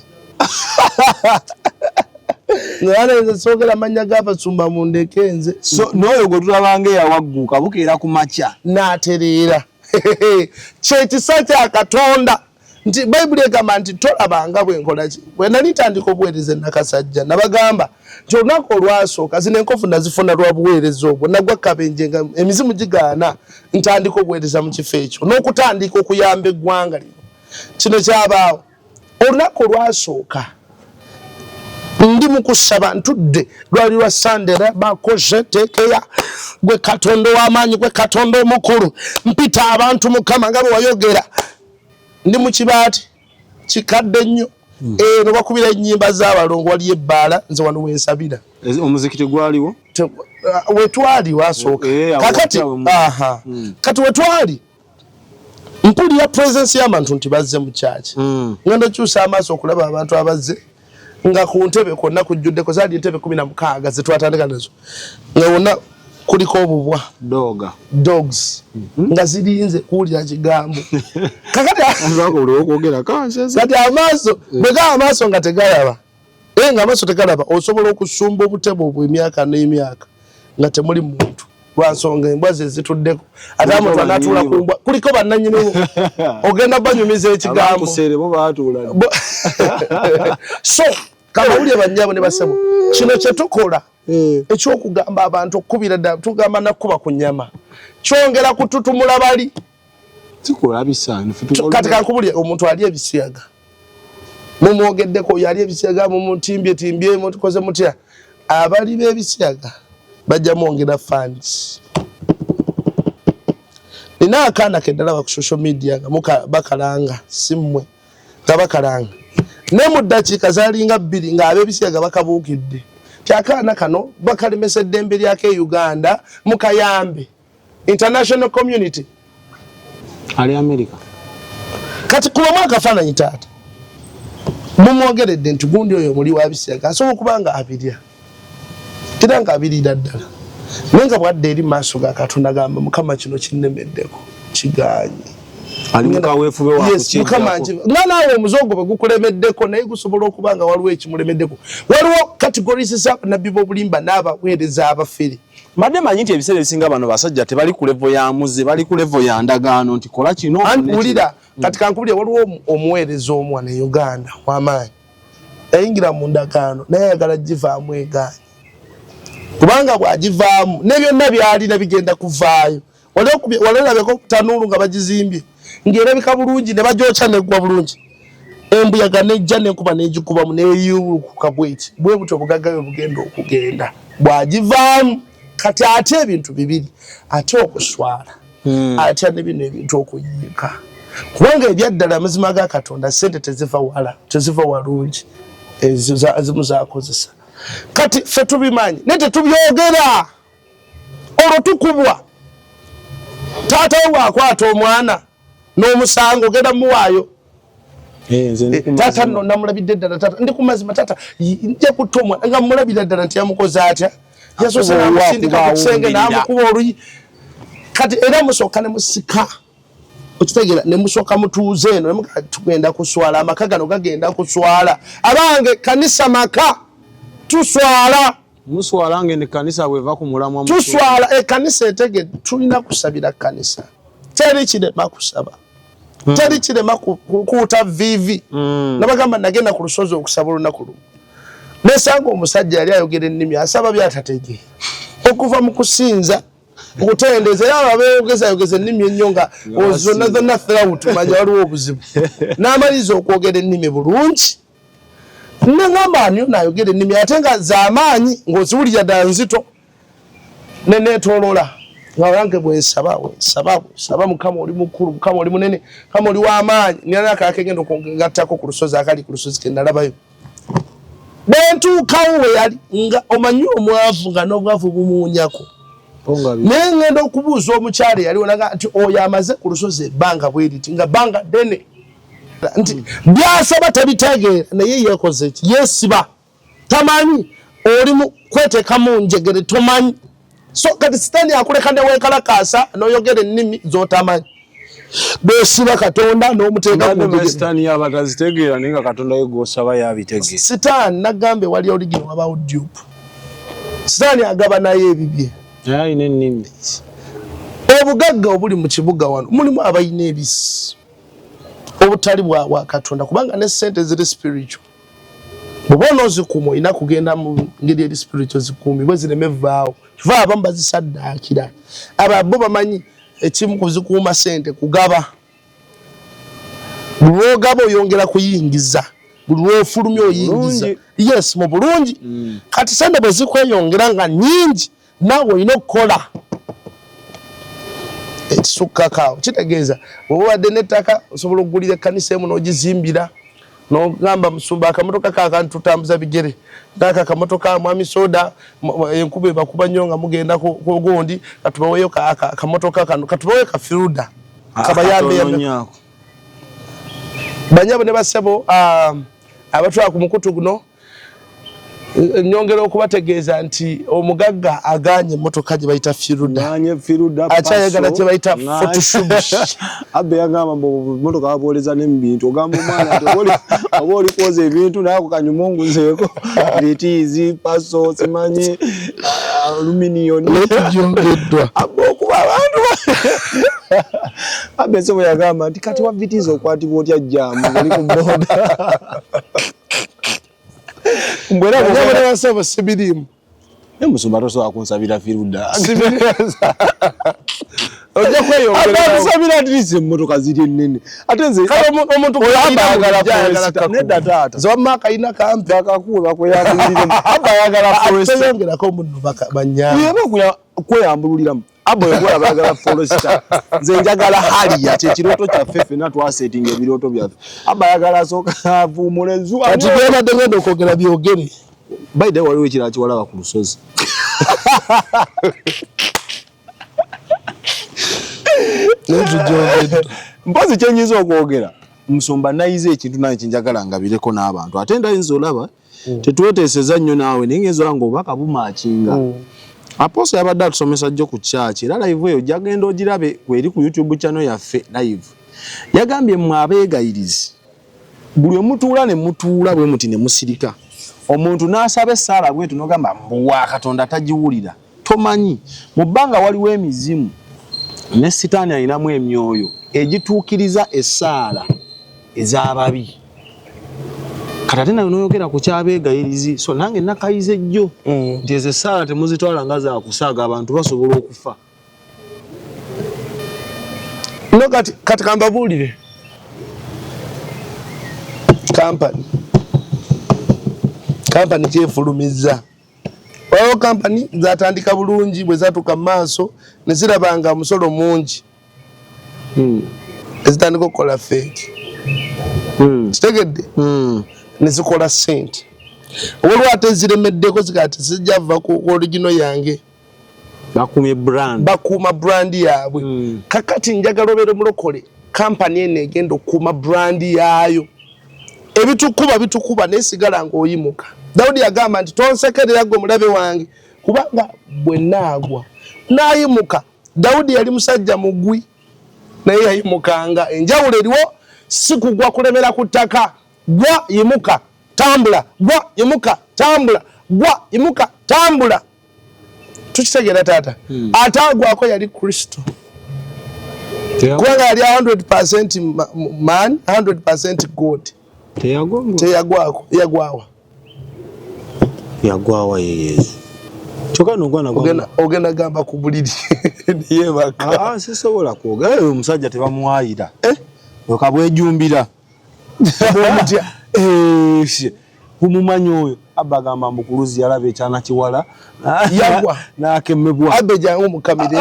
Nze nze soogera mannya g'abasumba mundeke nze. So n'oyo gwe tulabanga eyawagguuka bukeera ku makya. N'atereera. Kyekisa kya Katonda. Nti Bayibuli egamba nti tolabanga bwe nkola ki. Bwe nali ntandika obuweereza e Nakasajja, nabagamba nti olunaku olwasooka zino enkovu nazifuna lwa buweereza obwo. Nagwa kabenje nga emizimu gigaana ntandika obuweereza mu kifo ekyo n'okutandika okuyamba eggwanga lino. Kino kyabaawo olunaku olwasooka ndi mu kusaba ntudde, lwali lwa Sande, bakoze tekeya gwe Katonda ow'amaanyi, gwe Katonda omukulu, mpita abantu Mukama nga bwe wayogera. Ndi mu kibaati kikadde nnyo, eno bakubira ennyimba z'abalongo, waliyo ebbaala, nze wano wensabira. Omuzikiti gwaliwo? Wetwali wasooka. Kakati kati wetwali mpulira presence y'abantu nti bazze mu kyaki. Ngenda okyusa amaaso okulaba abantu abazze nga ku ntebe kwonna kujjuddeko, zaali entebe 16 zetwatandika nazo, nga wonna kuliko obubwa dogs nga zirinze kuwulira kigambo. Kakati amaaso bwe gaba amaaso nga tegalaba, era nga amaaso tegalaba, osobola okusumba obutebe obwo emyaka n'emyaka nga temuli muntu, lwansonga embwa ze zituddeko, ate omuntu anatuula ku mbwa, kuliko bannannyiniwo ogenda banyumiza ekigambo. So kamawulire bannyabo ne basebo, kino kye tukola ekyokugamba abantu okukubira ddala, tugamba nakuba ku nnyama, kyongera kututumula bali. Kati kankubulye, omuntu ali ebisiyaga mumwogeddeko, oyo ali ebisiyaga mumutimbye timbye, mutukoze mutya, abali b'ebisiyaga bajja mwongera funds. Nina akaana ke ndalaba ku social media nga bakalanga, si mmwe nga bakalanga, ne mu ddakiika zalinga 2 ng'ab'ebisiyaga bakabuukidde ti akaana kano bakalemesa eddembe lyako e Uganda, mukayambe international community. Ali America. Kati kubamu akafaananyi taata mumwogeredde nti gundi oyo muli wa bisiyaga asobola okuba nga abirya era nga abirira ddala, naye nga bwadde eri maaso ga Katonda gamba Mukama kino kinnemeddeko kigaanye. Nga naawe omuze ogwo bwe gukulemeddeko, naye gusobola okuba nga waliwo ekimulemeddeko. Waliwo categories z'abannabbi b'obulimba n'abaweereza abafere. Mbadde manyi nti ebiseera ebisinga bano basajja tebali ku level ya muze, bali ku level ya ndagaano nti kola kino. Wulira, kati kankubulire, waliwo omuweereza omu wano e Uganda w'amaanyi yayingira mu ndagaano naye ayagala givaamu egaanyi, kubanga bw'agivaamu ne byonna by'alina bigenda kuvaayo. Wali olabeko tanuulu nga bagizimbye ng'erabika bulungi ne bagyokya neggwa bulungi, embuyaga nejja nenkuba negikubamu neyubulukuka bweti bwe butyo obugagga bwe bugenda okugenda bw'agivaamu. Kati ate ebintu bibiri, ate okuswala, atya ne bino ebintu okuyiika, kubanga ebyaddala amazima ga Katonda sente teziva wala, teziva walungi, ezo zimu zakozesa. Kati ffe tubimanyi naye tetubyogera, olwo tukubwa. Taata we bw'akwata omwana n'omusango ogenda muwaayo. Taata nno namulabidde ddala, taata ndi ku mazima, taata nja kutta omwana nga mulabira ddala nti yamukoze atya, yasoose n'amusindika ku kisenge n'amukuba oluyi. Kati era musooka ne musika, okitegeera, ne musooka mutuuze eno ne tugenda kuswala, amaka gano gagenda kuswala. Abange kanisa maka tuswala. Muswala ngende kanisa bweva ku mulamwa. Tuswala ekanisa etege tulina kusabira kanisa, teri kirema kusaba, teri kirema kukuuta vivi. Nabagamba nagenda ku lusozi okusaba olunaku lumu, nesanga omusajja yali ayogera ennimi, asaba byatategeera okuva mu kusinza okutendeeza, era abo abeeyogeza yogeza ennimi ennyo nga zonna zonna throughout, manya waliwo obuzibu. N'amaliriza okwogera ennimi bulungi, neŋamba ani ono ayogera ennimi ate nga z'amaanyi ng'oziwulira ddala nzito. Neneetoolola nga wange bwensaba bwensaba bwensaba, Mukama oli mukulu, Mukama oli munene, Mukama oli w'amaanyi. Nina akalala kegenda okugattako ku lusozi akali ku lusozi ke nalabayo. Bwentuukawo we yali nga omanyi omwavu nga n'obwavu bumuwunyako, naye ngenda okubuuza omukyala eyaliwo naga nti oyo amaze ku lusozi ebbanga bwe riti, nga bbanga ddene, nti byasaba tabitegeera, naye yeekoze ki, yeesiba tamanyi oli mu kweteekamu njegere tomanyi. So kati Sitaani akuleka neweekalakaasa n'oyogera ennimi z'otamanyi, bwesiba Katonda n'omuteeka ku njegere. Sitaani yaba tazitegeera, naye nga Katonda ye gw'osaba yabitegeera. Sitaani nagamba ewali oligino wabaawo dupe, Sitaani agaba naye ebibye. Naye alina ennimi. Obugagga obuli mu kibuga wano mulimu abalina ebisi. Obutali bwa bwa Katonda, kubanga ne sente ziri spiritual. Bw'oba onoozikuuma olina kugenda mu ngeri eri spiritual, zikuumibwe zireme vaawo. Kiva abamu bazisaddaakira, abo bo bamanyi ekimu kuzikuuma sente kugaba. Buli lwogaba oyongera kuyingiza, buli lwofulumya oyingiza. Yes, mu bulungi. Kati sente bwe zikweyongera nga nnyingi, naawe olina okukola ekisukkako awo. Kitegeeza bw'oba obadde n'ettaka osobola okugulira ekkanisa emu n'ogizimbira, n'ogamba musumba akamotoka kaakano tutambuza bigere, naako akamotoka mwami soda enkuba ebakuba nnyo nga mugenda ku gundi, katubaweeyo akamotoka kano, katubaweeyo ka Firuda kabayambe. Banyabo ne basebo abatwala ku mukutu guno, nyongera okubategeeza nti omugagga aganye emmotoka gye bayita Firuda, akyayagala kye bayita Photoshop. Abbe yagamba mbu mmotoka babooleza ne mu bintu, ogamba omwana nti oba oli kwoza ebintu naye ako kanyuma onguzeeko litiizi paso simanyi aluminiyoni netujongeddwa. Abbe okuba abantu Abbe nsobo yagamba nti kati wa vitiizi okwatibwa otya jjaamu oli ku boda. Mbwera sibiriimu. Naye musumba tosobola kunsabira Firuda. Ojja kweyongera. At least emmotoka ziri ennene. Ate nze omuntu ayagala Forester. Nedda taata. Nze wamma akayina kampe. Bakakuwe bakweyambululiremu. Abba ayagala Forester. Teyongerako muno bannyamba. Yeba kweyambululiramu. Abba oyo ayagala Forester. Nze njagala Harrier, kye kirooto kyaffe ffenna twasetinga ebirooto byaffe. Abba ayagala asooka avuumule zu. Kati byobadde ngenda okwogera byogere. By the way, waliwo ekirala kiwalaba ku lusozi. Mpozi kyenyinza okwogera, musumba nayize ekintu nange kyenjagala ngabireko n'abantu, ate ndayinza olaba tetweteeseza nnyo naawe, naye ngenza olaba ng'obubaka bumakinga. Apostle yabadde atusomesa jjo ku church, era live eyo jagenda ogirabe kweri ku YouTube channel yaffe live. Yagambye mmwe abeegayirizi, buli omutuula ne mutuula bwe muti ne musirika, omuntu n'asaba essaala bwetu n'ogamba mbu wa Katonda tagiwulira. Tomanyi mu bbanga waliwo emizimu ne sitaani alinamu emyoyo egituukiriza essaala ez'ababi. Kati ate nawe n'oyogera ku ky'abeegayirizi, so nange nakayize jjo nti ezo essaala temuzitwala nga za kusaaga, abantu basobola okufa. No, kati kambabuulire kampani kyefulumizza. Waliwo kampani zatandika bulungi, bwe zatuuka mu maaso ne ziraba nga omusolo mungi, ezitandika okukola fake. Kitegedde? Ne zikola ssente. Waliwo ate ziremeddeko zigaa tezijja va ku original yange. Bakuumye brand. Bakuuma brand yaabwe. Kakati njagala obeere mulokole, kampani eno egenda okukuuma brand yaayo. Ebitukuba bitukuba naye sigala ng'oyimuka. Dawudi yagamba nti tonsekerera gwe mulabe wange, kubanga bwe naagwa naayimuka. Dawudi yali musajja mugwi naye yayimukanga. Enjawulo eriwo si kugwa kulemera ku ttaka. Gwa yimuka tambula, gwa yimuka tambula, gwa yimuka tambula. Tukitegeera taata? Ate agwako yali Kristo, kubanga yali 100% man, 100% God. Teyagwako. Yagwawa? Yagwawa ye Yesu. Kyokka nogwana ogenda gamba ku buliri neyebaka. Sisobola kwogera, omusajja tebamuwayira okabwejumbira. Omutya. Kumumanyi oyo Abba agamba mbu ku luzzi yalaba ekyana kiwala yagwa n'akemebwa. Abbe jangu mukamire.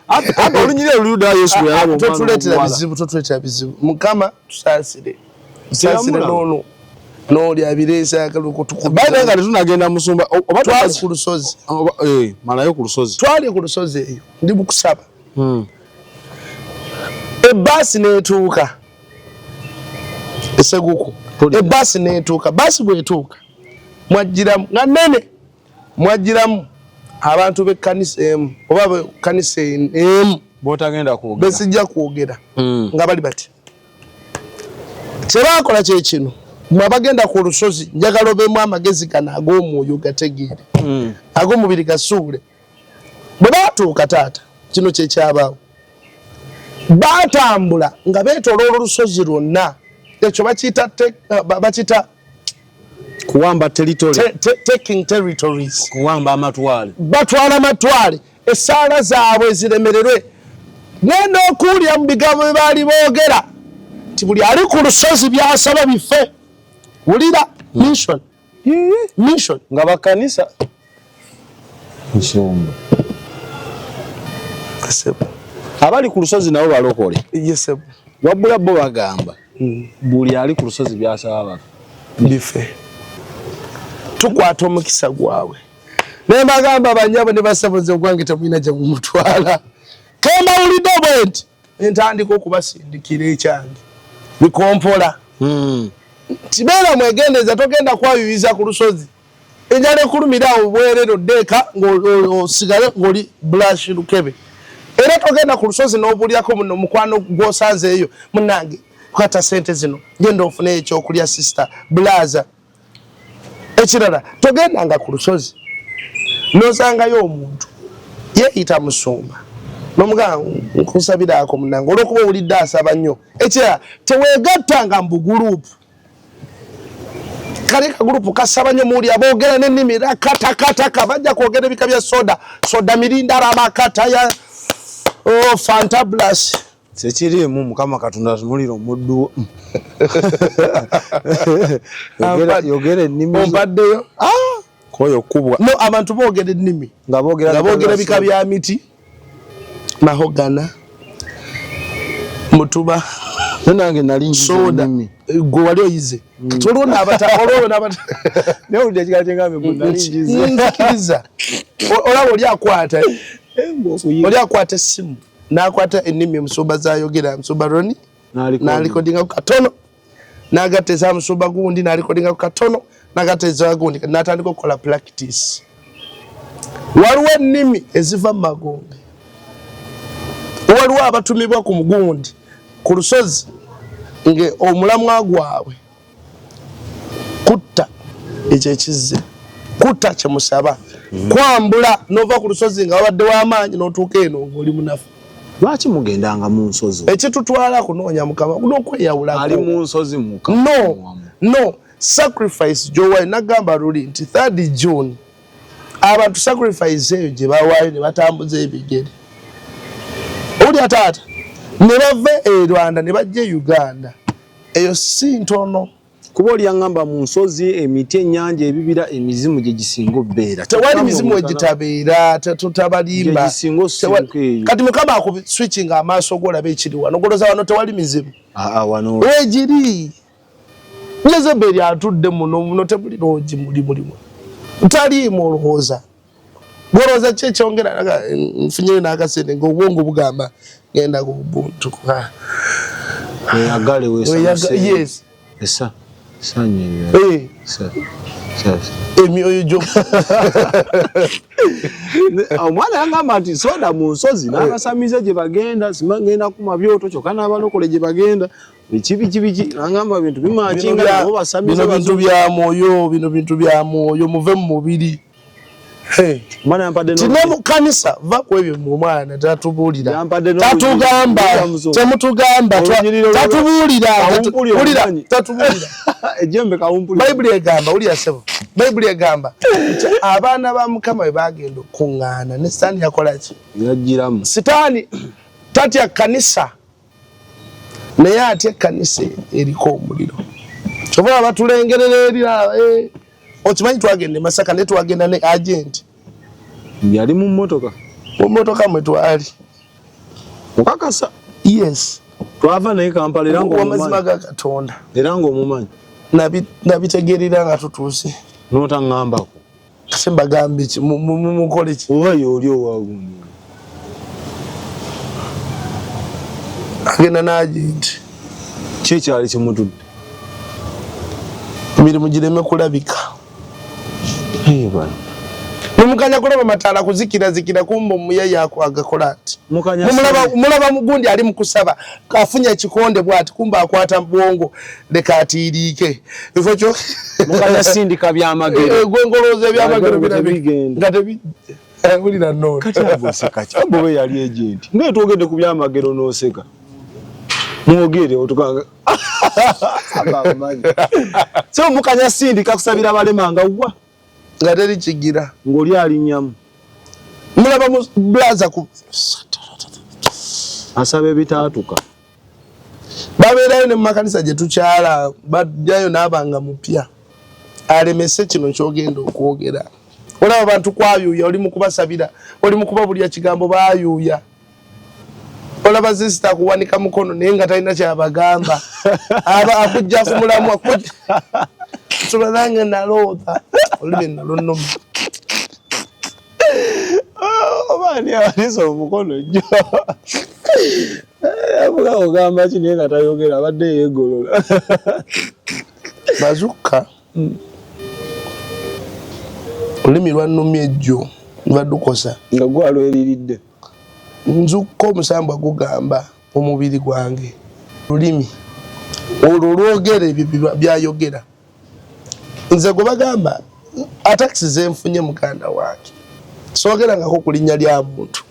Abba olunyirira luli ddala Yesu bwe yalaba omwana Totuleetera omuwala. bizibu, totuleetera bizibu. Mukama tusaasire, tusaasire. Teyamulaba. N'ono n'oli abireese ayagala okutukubira. By the way, nga tetunagenda musumba, oba Twali ku lusozi. Malayo ku lusozi. Twali ku lusozi eyo, ndi mukusaba. Ebbaasi n'etuuka eseguku, ebbaasi n'etuuka. Baasi bw'etuuka mwajjiramu nga nnene, mwajjiramu abantu b'ekkanisa emu oba b'ekkanisa emu b'otagenda kwogera, besijja kwogera, nga bali bati kye baakola kye kino. Mwe abagenda ku lusozi, njagala obeemu amagezi gano ag'omwoyo gategeere, ag'omubiri gasuule. Bwe baatuuka taata, kino kye kyabaawo. Baatambula nga beetoloola olusozi lwonna. Ekyo bakiyita bakiyita kuwamba territory. Taking territories. Kuwamba amatwale. Batwala amatwale. Essaala zaabwe ziremererwe. Ngenda okuwulira mu bigambo bye baali boogera nti buli ali ku lusozi by'asaba bife. Wulira mission. Mission. Nga bakanisa. Nsumba. Abali ku lusozi nabo balokole. Yes, sir. Wabula bo bagamba buli ali ku lusozi by'asaba bife. Tukwata omukisa gwabwe. Ne mbagamba bannyabo ne bassebo nze ogwange temulina gye mumutwala. Kembawulidde bwe nti ntandika okubasindikira ekyange bikompola. Tibeera mwegendereza, togenda kwabibiza ku lusozi. Enjala ekulumira awo bwerere oddeeka ng'osigale ng'oli bulashi lukebe. Era togenda ku lusozi n'obulyako muno mukwano gw'osanze eyo munnange kwata ssente zino genda ofune ekyokulya sister blaza. Ekirala togendanga ku lusozi n'osangayo omuntu yeeyita musumba n'omugamba nkusabiraako munnange olw'okuba owulidde asaba nnyo. Ekirala teweegattanga mu bugulupu. Kale kagulupu kasaba nnyo muwulira boogera n'ennimi rakatakataka bajja kwogera ebika bya soda soda mirinda ramakata ya oh, Fanta Blast. Sekiriimu Mukama Katonda atunulira omuddu wo. Yogera ennimi. Ompaddeyo. Koyo kubwa. No, abantu boogera ennimi. Nga boogera bika bya miti. Mahogana. Mutuba. Nange nali njize ennimi. Gwe wali oyize. Kati waliwo n'abata waliwo n'abata. Naye owulira ekigambo kye ngambye mbu nali njize. Nzikiriza. Olaba oli akwata. Oli akwata essimu. N'akwata ennimi omusumba z'ayogera musumba Roni. N'alikodinga ku katono. N'agatta eza musumba gundi n'alikodinga ku katono. N'agatta eza gundi n'atandika okukola practice. Waliwo ennimi eziva mu magombe. Waliwo abatumibwa ku mugundi ku lusozi nge omulamwa gwabwe kutta ekyo ekizze kutta kye musaba kwambula n'ova ku lusozi nga wabadde w'amaanyi n'otuuka eno ng'oli munafu. Lwaki mugendanga mu nsozi? Ekitutwala kunoonya Mukama n'okweyawulako. Ali mu nsozi Mukama. No, no sacrifice gy'owaayo. Nagamba luli nti 3 June abantu sacrifice eyo gye bawaayo ne batambuza ebigere. Owulira taata ne bava e Rwanda ne bajja e Uganda. Eyo si ntono. Kuba oli yaŋŋamba mu nsozi, emiti, ennyanja, ebibira, emizimu gye gisinga obbeera. Tewali mizimu egitabeera, tutabalimba. Gye gisinga osibuka eyo. Kati Mukama akuswitchinga amaaso go olabe ekiri wano. Ogoloza wano tewali mizimu. Aa, wano. Weegiri. Jezebeli atudde muno muno temuli loogi muli mulimu. Taliimu olowooza. Gw'olowooza ki ekyongera nfunyeyo n'akasente ng'obwongo bugamba genda ku Ubuntu. Weyagale weesanyuse. Yes. Esa sanyu ebyo. Emyoyo gyo. Omwana yangamba nti soda mu nsozi n'abasamize gye bagenda simagenda kuma byoto kyokka n'abalokole gye bagenda ekibi kibi ki nangamba bintu bimakinga nabo basamize bino bintu bya mwoyo bino bintu bya mwoyo muve mu mubiri. Omwana yampadde Tine mu kanisa va ku ebyo mu mwana tatubuulira tatugamba temutugamba tatubuulira wulira tatubuulira ejjembe kawumpuli. Bayibuli egamba wulira ssebo Bayibuli egamba nti abaana ba Mukama bwe bagenda okukuŋŋaana ne Sitaani yakola ki? Yajjiramu. Sitaani tatya kanisa naye atya ekkanisa eriko omuliro. Kyova batulengerera eri okimanyi twagenda e Masaka naye twagenda ne agent. Yali mu mmotoka. Mu mmotoka mwe twali. Okakasa? Yes. Twava naye Kampala era ng'omumanyi. Amazima ga Katonda. Era ng'omumanyi. Nabitegeerera nga tutuuse. N'otaŋŋambako. Kati mbagambe ki? Mukole ki? Oba y'oli owagundi. Agenda n'agenti. Ki ekyali kimutudde? Emirimu gireme kulabika. Mumukanya kulaba mataala kuzikirazikira kumba omuyayi agakola ati. Mulaba mugundi ali mu kusaba afunye ekikonde bw'ati kumba akwata bwongo leka atiiriike. Ifo kyo mukanya sindika byamagero. Gwe ngolooza ebyamagero birabika nga tebijja. Wulira nno. Kati abo oseka ki? Abo be yali agent. Naye twogedde ku byamagero n'oseka. Mwogere otukanga. So mukanya sindika kusabira balema nga wa. Nga teri kigira. Ng'oli alinnyamu. Mulaba mu blaza ku asaba ebitaatuka. Babeerayo ne mu makanisa gye tukyala bajjayo n'abanga mupya alemese kino ky'ogenda okwogera. Olaba abantu kwayuuya, oli mu kubasabira, oli mu kubabulira kigambo baayuuya. Olaba sisita akuwanika mukono naye nga talina kyabagamba, aba akujja ku mulamu akujja nsula nange naloota olulimi nalunuma. Oba ani awanise omukono jjo avuga ogamba ki naye nga tayogera abadde yeegolola. Bazukka olulimi lwannumye ejjo lwadukosa nga gwalweriridde. Nzukka omusambwa gugamba omubiri gwange lulimi olwo lwogera ebyo byayogera. Nze gwe bagamba atakisi zenfunye muganda wange soogerangako ku linnya lya muntu,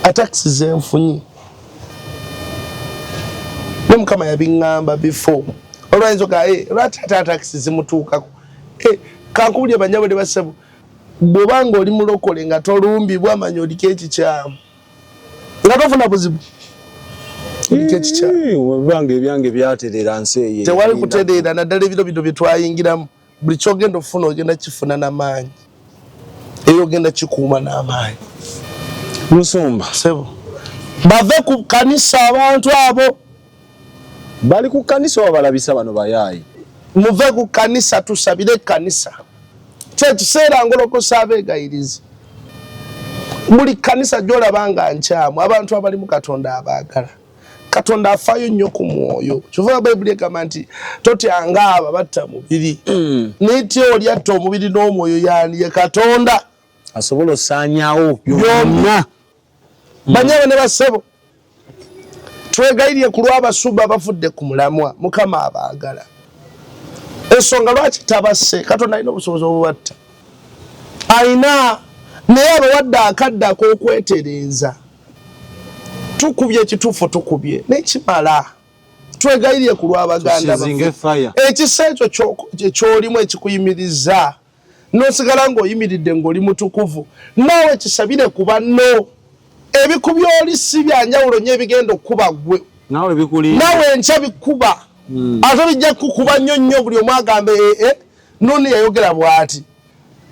atakisi zenfunye ne Mukama yabiŋŋamba before olwayinza oga lwaki ate atakisi zimutuukako. Kankubulye banyabo ne bassebo, bw'oba ng'oli mulokole nga tolumbibwa manya oliko ekikyamu nga tofuna buzibu oliko ekikyamu. Ebanga ebyange byaterera nsi eyo tewali kutereera, naddala ebiro bino bye twayingiramu. Buli kyogenda okufuna ogenda kifuna n'amaanyi, era ogenda kikuuma n'amaanyi. Musumba sebo, bave ku kanisa abantu abo bali ku kanisa oba balabisa bano bayaayi. Muve ku kanisa, tusabire ekkanisa. Kyekiseera ngolokosa abeegayirizi. Buli kanisa gy'olaba nga nkyamu, abantu abalimu Katonda abaagala. Katonda afaayo nnyo ku mwoyo. Kyova Bayibuli egamba nti totyanga abo batta mubiri, naye tya oli atta omubiri n'omwoyo yaani ye Katonda asobola osaanyaawo byonna. Banyabo ne bassebo, twegayirire ku lw'abasumba abafudde ku mulamwa. Mukama abaagala. Ensonga lwaki tabasse, Katonda alina obusobozi obubatta alina, naye abawadde akadde ak'okwetereeza. Tukubye ekituufu, tukubye nekimala. Twegayirire ku lw'abaganda baffe. Ekisa ekyo ky'olimu ekikuyimiriza n'osigala ng'oyimiridde ng'oli mutukuvu, naawe kisabire ku banno. Ebikubye oli si bya njawulo nnyo ebigenda okukuba ggwe, naawe enkya bikuba, ate bijja kukuba nnyo nnyo. Buli omu agambe ee nuni yayogera bw'ati.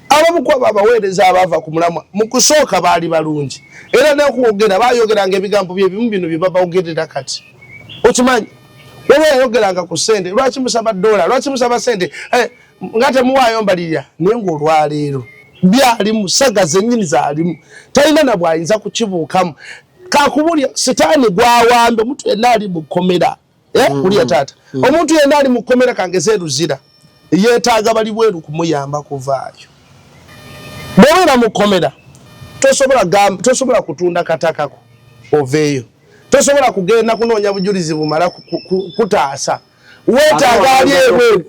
Abamu ku abo abaweereza abaava ku mulamwa mu kusooka baali balungi, era n'okwogera baayogeranga ebigambo bye bimu bino bye babaogerera kati. Okimanyi waliwo yayogeranga ku ssente, lwaki musaba dola, lwaki musaba ssente nga temuwaayo mbalirira, naye ng'olwaleero byalimu saga zennyini zaalimu, talina na bw'ayinza kukibuukamu. Kakubulya sitaani gwawambe omuntu yenna ali mu kkomera. Kulya taata, omuntu yenna ali mu kkomera kangeze eruzira yeetaaga bali bweru kumuyamba kuvaayo. Bw'obeera mu kkomera tosobola kutunda katakako oveeyo, tosobola kugenda kunoonya bujulizi bumala kutaasa, weetaaga ali ebweru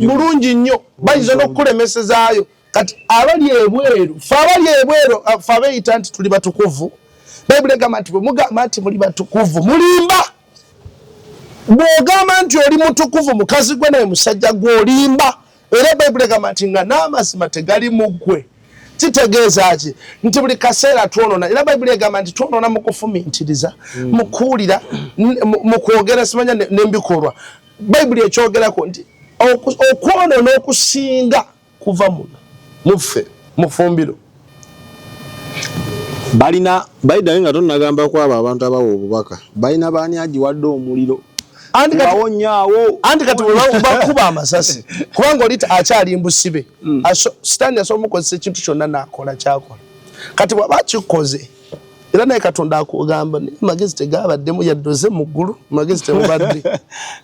bulungi nnyo, bayinza n'okukulemesezaayo. Kati abali ebweru, ffe abali ebweru, ffe abeeyita nti tuli batukuvu, Bayibuli egamba nti bwe mugamba nti muli batukuvu mulimba. Bw'ogamba nti oli mutukuvu mukazi gwe naye musajja gwe olimba. Era Bayibuli egamba nti nga n'amazima tegali mu ggwe. Kitegeeza ki? Nti buli kaseera twonoona. Era Bayibuli egamba nti twonoona mu kufumintiriza, mu kuwulira, mu kwogera, simanya n'embikolwa. Bayibuli ekyogerako nti okwonoona okusinga kuva muno muffe mufumbiro. Balina bayidayo nga tonnagamba ku abo abantu abawa obubaka balina baani agiwadde omuliro anti kati bakuba amasasi kubanga oli akyali mbusibe. Sitaani asobola omukozesa ekintu kyonna n'akola kyakola. Kati bw'aba akikoze era naye Katonda akugamba naye amagezi tegabaddemu yadde oze mu ggulu amagezi temubadde.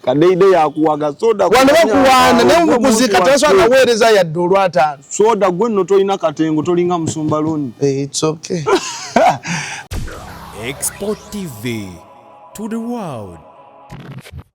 Kadeide yakuwaga soda wano bakuwaana naye mukuziika tebasobola naweereza yadde olwataano. Soda gwe nno tolina katengo tolinga musumba loni. It's okay. Export TV to the world.